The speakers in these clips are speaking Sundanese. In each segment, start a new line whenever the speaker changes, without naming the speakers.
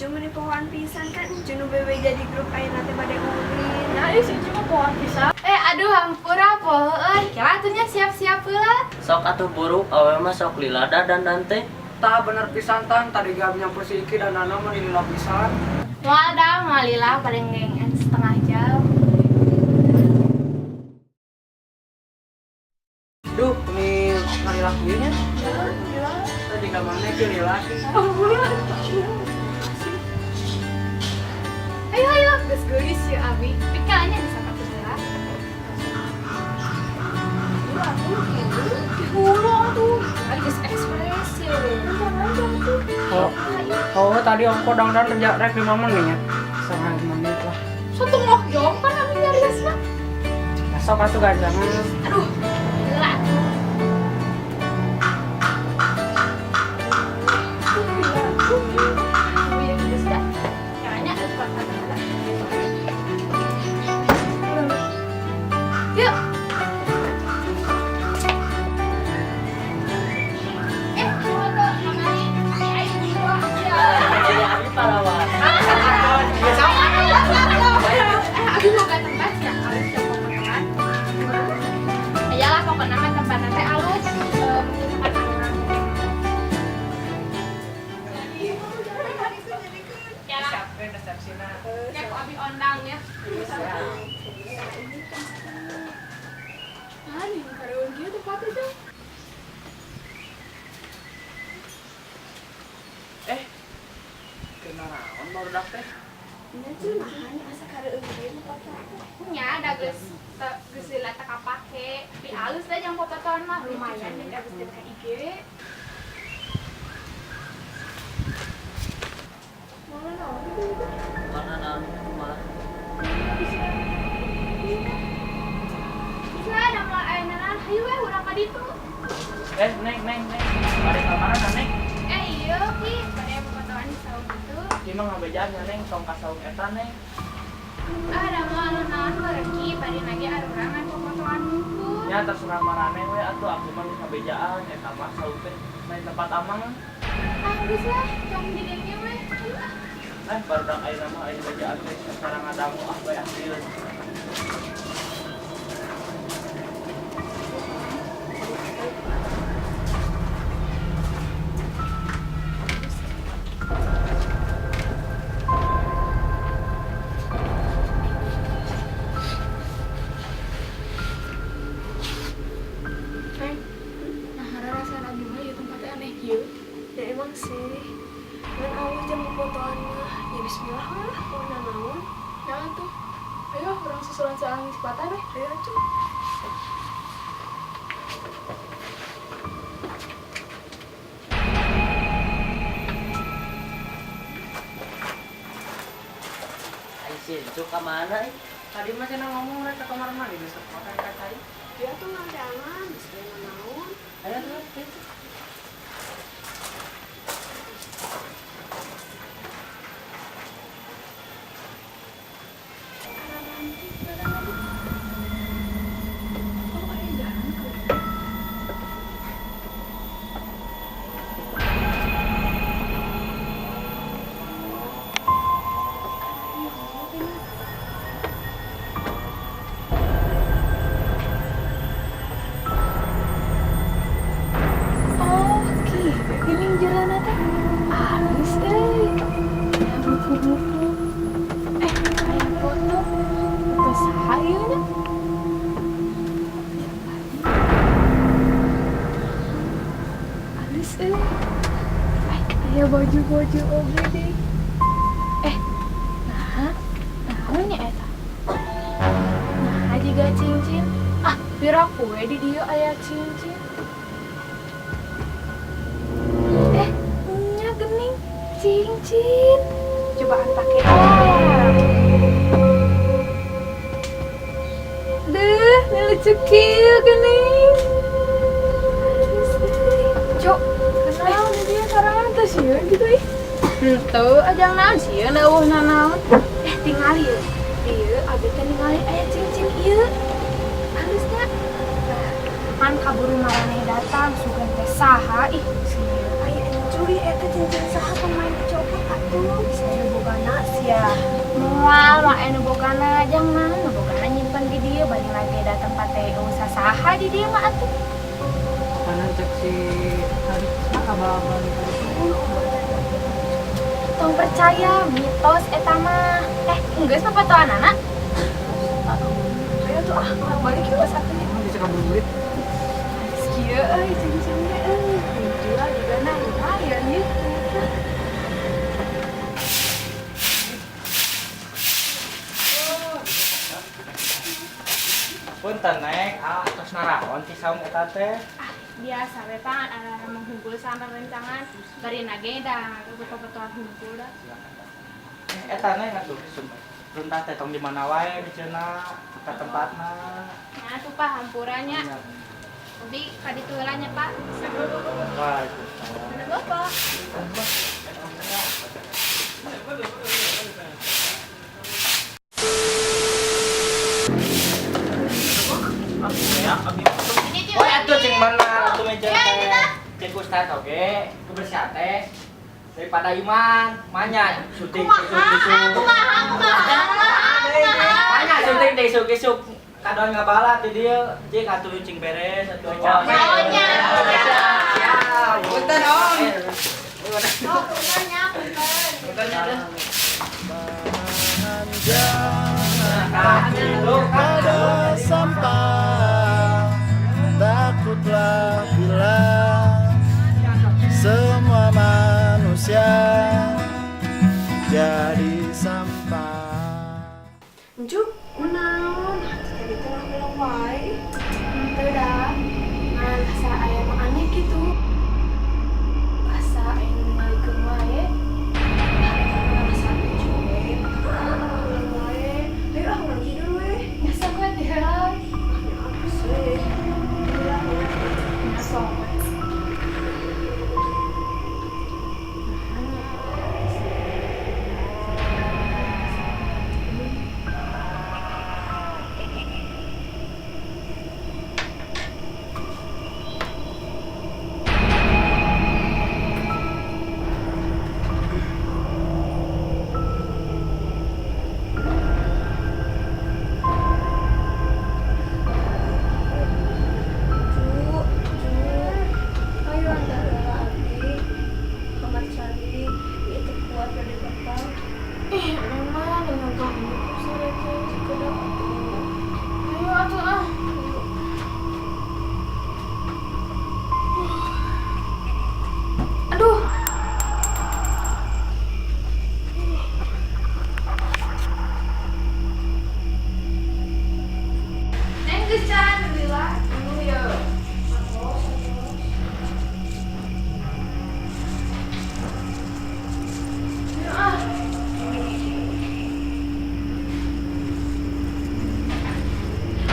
Incu meni pohoan pisan kan Incu nu bebe jadi grup ayeuna teh bade ulin.
Nah, si Incu mah pohoan pisan.
Aduh hampura pohoan. Kira atunya siap-siap heula.
Sok atuh buruk awewe mah sok lila dandan teh.
Tah bener pisan tan, tadi gak nyamper si Iki dan Nana mah lila pisan.
Moal dah, moal lila paling geng setengah jam.
Duh, ini ngalila kieu nya. Tadi ka mana kieu lila sih?
Ayo ayo, geus geulis yeuh abi. Pikalnya bisa pakai heula.
Di hulu atuh. Ari geus ekspresi.
Oh, oh tadi ongko dangdan rek 5 menit ya. Setengah menit lah.
Satengah jam kan abi nyariosna.
Sok atuh ganjangan.
Aduh, heula atuh. Oh iya, geus dah. Kayaknya geus patah heula. Yuk. Foto kamari. Ayo dua.
Jadi abi pahlawan.
Abi boga tempat ya, alus ya pokoknya. Ayalah pokoknya mah tempat teh alus, tempat orang. Ya lah,
Siapkeun resepsina.
ya ku abi ondang ya.
Ah, nih kareun kieu tempatnya jang.
Kena naon barudak teh?
Nya cuy naha nya asa kareueun kieu tempatna teh.
Nya da geus geus lila teu kapake. Tapi alus dah jang popotoan mah lumayan nih abis dari ka IG.
Warna naon itu itu?
Warna naon itu mah?
Bisa ada mulai aya naon, hayu we urang ka ditu.
Neng, neng, neng. Bade ka mana, Neng?
Iya Ki, bade popotoan di saung itu.
Ieu mah ngabejaan nya, Neng, tong ka saung eta, Neng.
Ah, da moal anu naon bereki, bade nage arurangan popotoan hungkul.
Nya terserah maraneh we atuh aku mah geus ngabejaan eta mah saung teh lain tempat amang.
Ah, geus lah, tong didenge we. Hayu ah.
Barudak ayeuna mah aya bejaan teh secara ngadangu ah bae ah ieu.
Neng, nah rasa abi mah ieu tempatnya aneh kieu.
Ya emang sih. Ngan alus jam fotoan mah. Ya bismillah lah, warna naon.
Ya atuh. Ayo urang susulan saang sepatan we.
Ayo atuh.
Ai si Encu ka mana ih?
Tadi mah cenah ngomong rek ke kamar mandi geus makan ka cai.
Dia tuh nanti-angan, geus aya naon.
Ayo tuh, ayo.
Oh, aya jalan ke. Oh, kieu geuning jalanna teh. Alus euy. Aya buku-buku. Aya foto. Foto saha ieu nya? Alus euy. Aya baju-baju oge deui. Nah, naon nya eta? Nah, jiga cincin. Ah, piraku we di dieu aya cincin. Nya geuning cincin. Cobaan pake. Oh. Deh, ini lucu kieu geuning. Cok, kenal di dia sorangan teh sieun gitu ih. Henteu, ajang naon sieun eueuh nanaon. Tingali ieu. Ieu abi teh ningali aya cincin ieu. Halusnya. Nah, kan kaburu maraneh datang sugan teh saha ih.
Sieun. Aya encuy eta cincin saha pemain dicopot atuh. atuh, bisa nu bogana sia.
Moal mah anu bogana jangan nu bogana nyimpen di dieu bari lagi da tempat teh eueuh saha di dieu mah atuh.
Karena cek si tadi abah-abah gitu.
Tong percaya mitos eta mah. Eh, geus papatoanana?
Ayo tuh ah, urang balik yuk satunya.
Emang bisa ngabuburit?
Kieu euy cincinnya euy. Dijual juga na lumayan ya.
Punten Neng, ah tos naraon ti saung eta teh.
Ah, biasa we pan ada menghunggul sama rencangan bari nage da foto-fotoan hungkul dah.
Eta Neng atuh runtah teh tong di mana wae miceuna ka tempatna.
Nya tuh Pak hampurannya. Abi ka ditu heula nya Pak.
Wah, itu.
Mana Bapak? Ini
Oh, atuh cing mana atuh meja teh. Cek ustad oge, kebersihan teh. Daripada iman, manya syuting isuk-isuk.
Kumaha kumaha kumaha.
Manya syuting teh isuk-isuk. Kadon ngabala ti dieu, cing atuh cing beres atuh capek.
Naonnya?
Siap.
Punten Om.
Oh, puntennya, punten.
Puntennya deh.
Nah, gitu.
Ada sampah, takutlah bila semua manusia jadi sampah.
Encu, kunaon? Hati tadi teh ngahulang wae.
Henteu da. Ngan asa aya nu aneh kitu. Asa aya nu ningalikeun wae.
Rasa encu we, ngahulang wae. Ayo ah, urang tidur we.
Nya sok we teh heula.
Ah, nya apa sih? Udah, udah.
Nya sok we.
Cu, cu. Ayo antar heula abi. Kamar cari itu kuat dari bapak.
Ih, mama dengan kamu sore teh sekedap atuh. Ayo atuh ah. Ayo. Aduh.
Neng geus can lila.
Aduh ya. Ayo ah.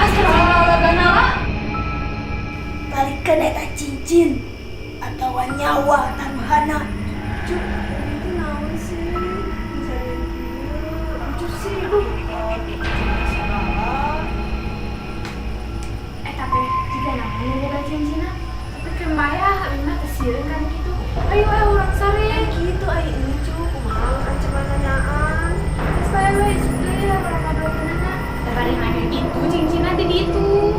Astagfirullahaladzim.
Balikan eta cincin atau nyawa taruhana.
Cu, itu naon sih? Bisa kieu. Lucu sih, aduh. Segala.
Eh tapi jika namanya boga cincinna, tapi kemaya abi mah teu sieun kan kitu. Ayo ayo urang sare.
Gitu ai lucu, kumaha ancaman nanyaan.
Geus bae we isuk deui lah urang ngobrolkeunana. Da bari nanya gitu cincinna di ditu.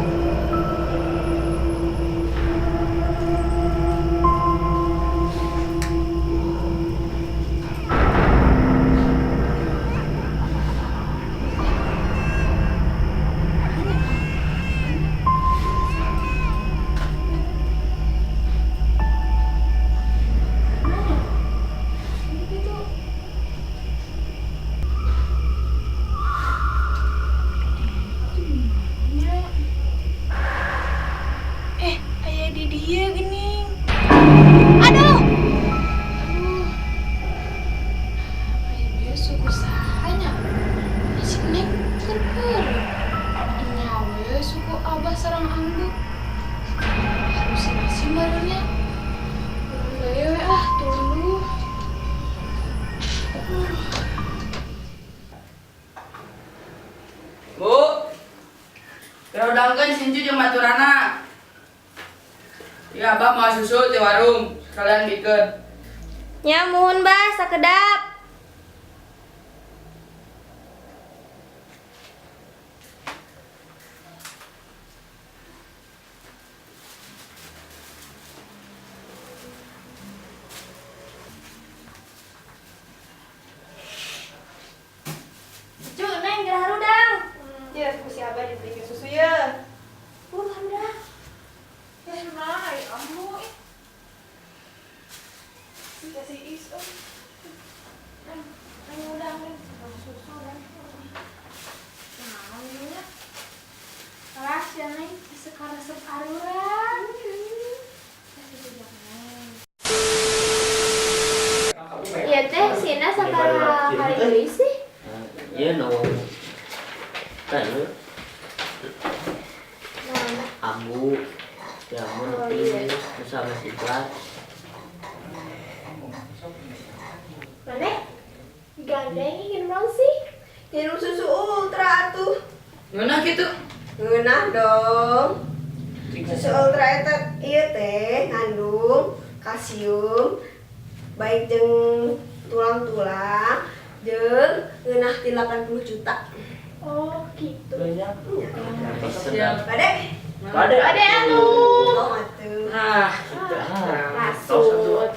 Gitu.
Eh, aya di dia geuning.
Aduh. Aduh. Aya bieu suku sahanya. Si Neng keur heureup. Nya we suku Abah sareng Ambu. Halusinasi meureunnya. Urang deui we ah tuluh.
Bu. Kira udangkeun sincu jeung baturana. Ya, Abah mau susu di warung, sekalian bikeun.
Nya muhun bah sakedap.
deui sih?
Ieu nu. Tah ieu. Ambu. Ya ambu nepi terus sama si Ikhlas.
Mana? Gandeng ingin naon sih? Minum susu ultra atuh.
Ngeunah kitu?
Ngeunah dong. Susu ultra eta ieu teh ngandung kalsium baik jeung tulang-tulang jeung ngeunah ti 80 juta.
Oh, gitu.
Banyak.
Siap.
Bade?
Bade.
Bade atuh.
Oh, atuh.
Ah,
Masuk.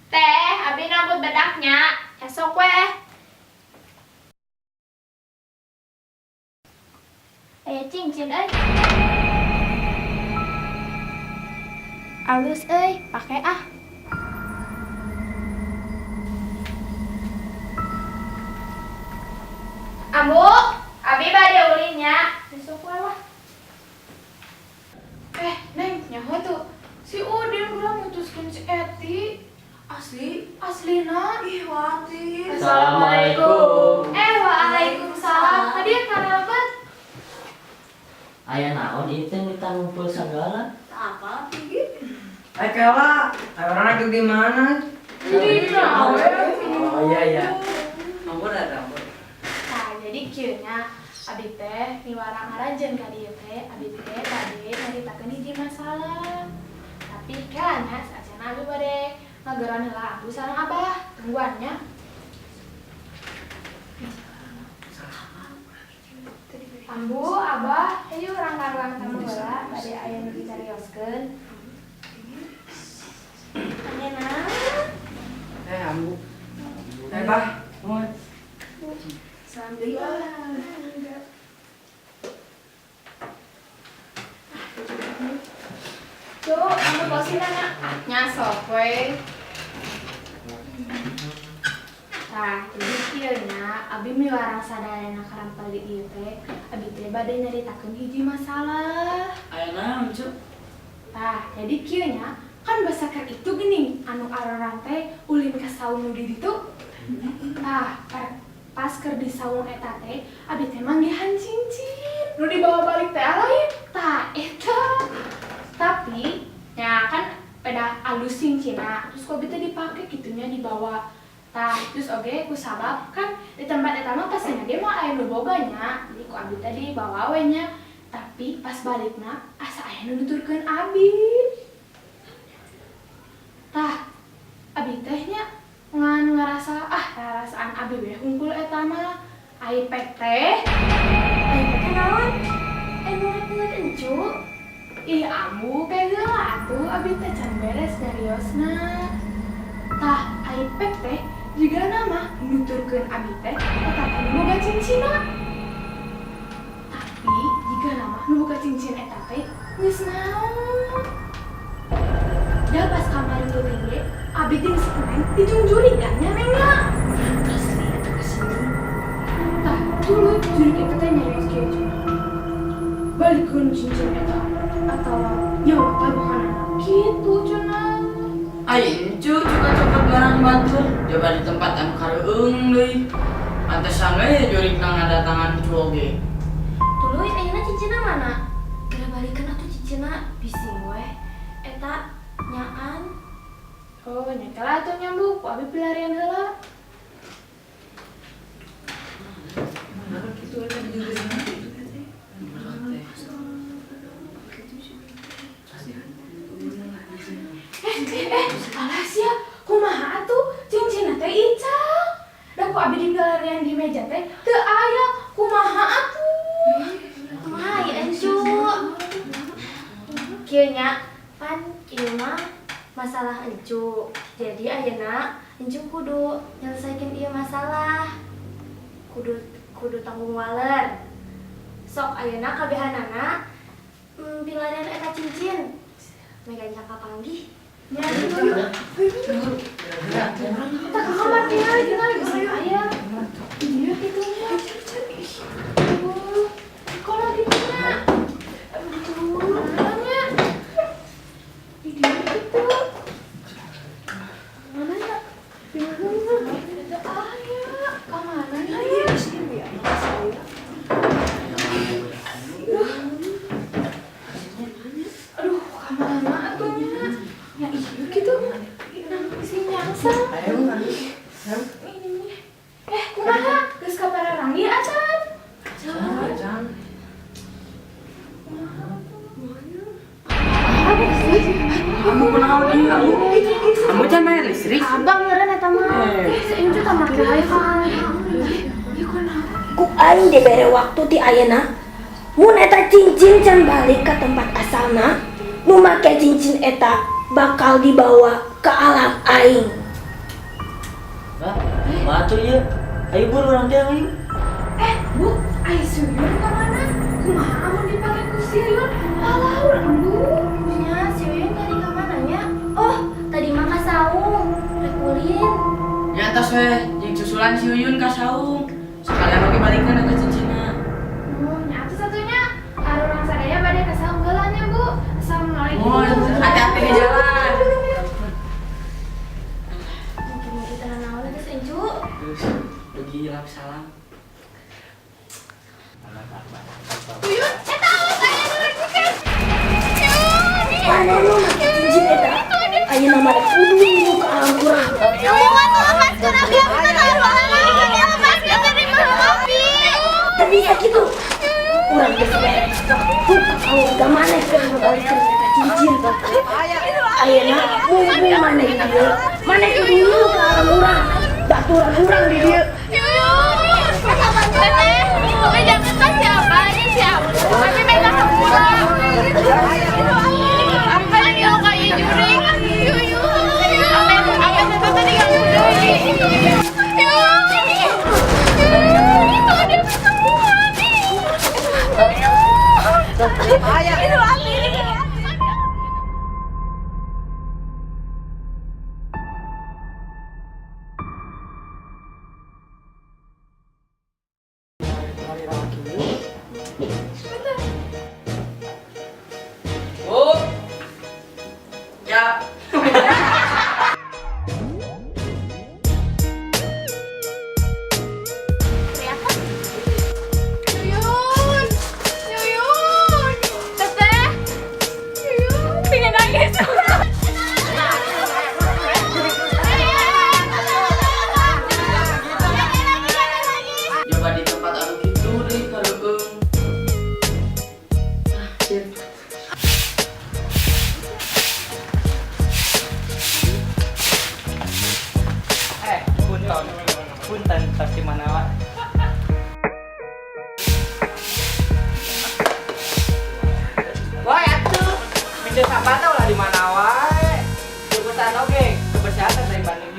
Teh, abi nambut bedaknya. Esok weh. Aya cincin euy. Alus euy, pake ah. Ambu, abi bade ulinnya. Besok we lah.
Neng, nyaho tuh. Si Udin udah mutuskeun si Eti. Asli, aslina.
Ih, Wati.
Assalamualaikum.
Waalaikumsalam. Hadir karabat.
Aya naon ieu teh minta ngumpul sagala?
Apa sih?
Ayo kela, ayo orang lagi di mana?
Di naon?
Oh iya iya. Ampun ada ampun.
Nah, jadi kieu nya abi teh miwarang ngarajeun ka dieu teh, abi teh bade nyaritakeun hiji masalah. Tapi kela nya saacana abi bade ngageroan heula ambu sareng abah, tungguan nya. Ambu, abah, ayo urang ka ruang tamu heula bade aya nu dicarioskeun.
Aya naon?
Ambu. Bah. Mohon.
Salam deui ah.
Tuh, ambu posina nya. Nya sok we.
Tah, jadi kieu nya abi miwarang sadayana karampal di ieu teh, abi teh bade nyaritakeun hiji masalah.
Aya naon, Cu?
Tah, jadi kieu nya kan basaker itu geuning anu arorang teh ulin ka saung nu di ditu. Tah, pas keur di saung eta teh abi teh manggihan cincin nu dibawa balik teh lain. Tah, eta. Tapi nya kan pada alus cincinna, terus kok abi teh dipake kitunya dibawa. Tah, terus oge ku sabab kan di tempat eta mah pastinya ge moal aya nu boga nya. Jadi ku abi teh dibawa we nya. Tapi pas balikna asa aya nu nuturkeun abi. Tah, abi teh nya ngan ngarasa ah rarasaan abi we hungkul eta mah. Ai pek teh.
Ai pek teh naon? Nu rek ngeut encu.
Ih, ambu kayak heula atuh abi teh can beres nyariosna. Tah, ai pek teh jiga nama nuturkeun abi teh eta teh nu boga cincinna. Tapi jiga nama nu boga cincin eta teh geus naon. Da pas kamari leuting ge abi jeung si Neng dijungjurigan nya Neng nya. Asli eta asli. Tah, tuluy jurig eta teh nyarios kieu cenah. Balikeun cincin eta atawa nyawa taruhanana kitu cenah.
Ai encu juga cokot barang batur. Coba di tempat anu kareueung deui. Pantesan we jurigna ngadatangan cu oge.
Tuluy ayeuna cincinna mana? Geura balikeun atuh cincinna bising we. Eta nyaan.
Oh, nya kela atuh nyambu ku abi pilarian heula. Alas ya, kumaha atuh cincinna teh ical. Da ku abi dipilarian di meja teh teu aya, kumaha atuh?
Kumaha ya encu? Kieu nya pan ieu mah masalah encu. Jadi ayeuna encu kudu nyelesaikeun ieu masalah. Kudu tanggung waler. Sok ayeuna kabehanana pilarian eta cincin. Mega jaka panggih.
Nya yuk. Kita ke kamar tinggal tinggal geus aya. Iya kitu nya. Asa.
Ayo,
Eh, kumaha? Geus kapararanggi acan?
Acan. Kamu kunaon ieu kamu? Kamu can bayar listrik?
Abang meureun eta mah. Seincu tah make wifi.
Ku aing dibere waktu ti ayeuna. Mun eta cincin can balik ke tempat asalna, nu make cincin eta bakal dibawa ke alam aing.
Lah, batu ieu. Ayo buru urang teh ayo.
Eh, Bu, ai si Uyun ka mana? Kumaha amun dipake ku si Uyun? Alah, urang Bu.
Nya, si Uyun tadi ka mana nya? Oh, tadi mah ka saung, rek ulin.
Ya atas we, jeung susulan si Uyun ka saung. Sekalian oge balikeun eta cincinna.
Nya atuh satunya. Arurang sadaya bade ka saung heula nya, Bu. Assalamualaikum.
Oh, hati-hati di jalan.
Mungkin kita naon geus Encu.
Terus dugi lap salam.
Uyun, eta awas aya nu rek bukan.
Mana nu make cincin eta? Ayeuna mah rek kudu ngilu ke alam urang.
Kamu mah tuh lepaskeun abi, abi teh taruhan. Lepaskeun dari abi.
Teu bisa kitu. Urang geus beres waktu ka keluarga maneh keur ngabalikeun eta cincin. Ayeuna mumpung maneh di dieu, maneh kudu ngilu ke alam urang. Baturan urang di dieu.
Teteh, jangan tas siapa ini siapa? Tapi minta hampura. Apa yang kayak jurik? Apa teteh tadi nggak peduli? Itu ada semua nih. Itu Ali.
Bu. Ya.
Yuyun, Yuyun, Teteh, Yuyun, pengen nangis.
Coba di tempat anu kitu deui kareukeung. Ah, sieun.
Eh, punten. Punten tos di mana wae. Woi, atuh. Minta sampah tau lah di mana wae. Cukup oge, kebersihan teh dari Bandung.